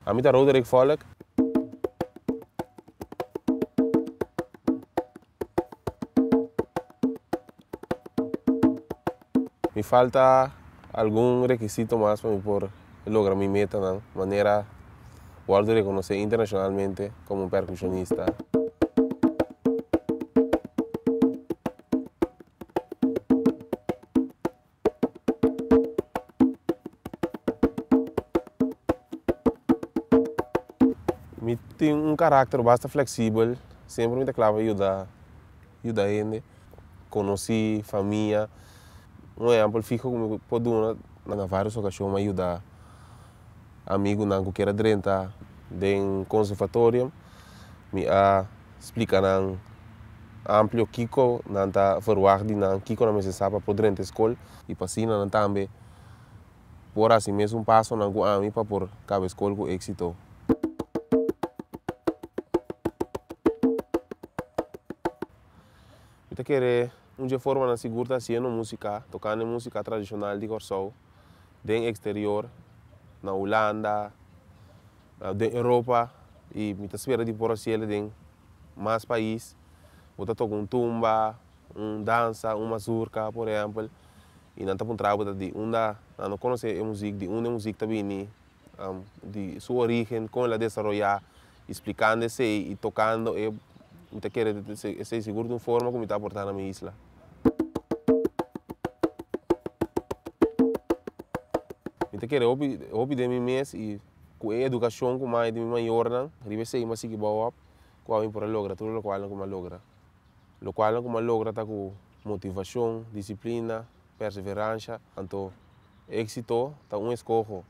Ami ta Roderick Volk. Mi falta algun rekisito mas pa mi por logra mi metanan, manera wòrdu rekonosé internashonalmente komo un perkushonista. Mi tin un karakter basta fleksibel, semper mi ta kla pa yuda yuda hende, konosí, famia. Un ehèmpel fiho ku mi por duna, na vários okashon mi a yuda amigunan ku kier a drenta den konservatorium, mi a splika nan amplio kiko nan ta verwagt di nan, kiko nan mester sa pa por drenta e skol i pa asina nan tambe por hasi mesun pasonan ku ami pa por kaba e skol ku éksito. Mi ta kere un dje formanan sigur ta hasiendo músika, tokando e músika tradishonal di Kòrsou den eksterior, na Hulanda, den Europa i mi ta spera di por hasiel den mas pais. Bo ta toka un tumba, un dansa, un mazurka por ehèmpel i nan ta puntra bo ta di unda nan no konosé e muzik, di unda e muzik ta bini, di su origen, kon el a desaroyá i splikando esei i tokando e mi ta kere esei sigur ta un forma ku mi ta aportá na mi isla. Mi ta kere hopi hopi den mi mes i ku e edukashon ku mi a haña di mi mayornan riba esei mi a sigui bou op ku ami por a logra tur lokualnan ku mi a logra. Lokualnan ku mi a logra ta ku motivashon, disiplina, perseveransha, anto éksito ta un eskoho.